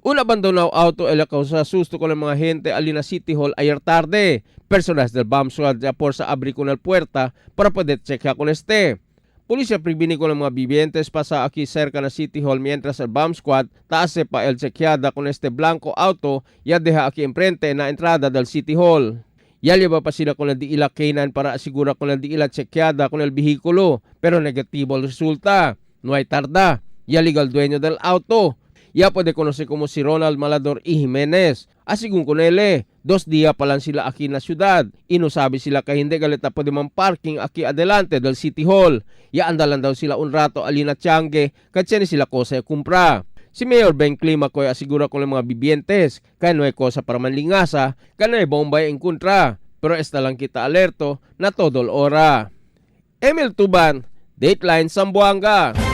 Un abandonado auto el causa susto con la mga gente ali na City Hall ayer tarde. Personas del bomb squad ya por sa abri con el puerta para poder chequear con este. Policía previne con los mga vivientes pasa aquí cerca na City Hall mientras el bomb squad taase pa el chequeada con este blanco auto ya deja aquí enfrente na entrada del City Hall. Ya lleva pa sila con el diila K9 para asegura con el diila chequeada con el vehículo, pero negativo el resulta. No hay tarda. Ya liga el dueño del auto. Ya puede conocer como si Ronald Malador y Jimenez. Asigun con él, 2 días pa lang sila aquí na syudad. Inusabi sila kay hindi galita pwede man parking aquí adelante del City Hall. Ya andalan daw sila un rato alina tiangge kasi ni sila cosa kumpra. Si Mayor Ben Climaco ay asigura con los mga bibientes kay no hay cosa para manlingasa, kay no hay bomba en kontra. Pero esta lang kita alerto na todo ora. Emil Tuban, Dateline Zamboanga.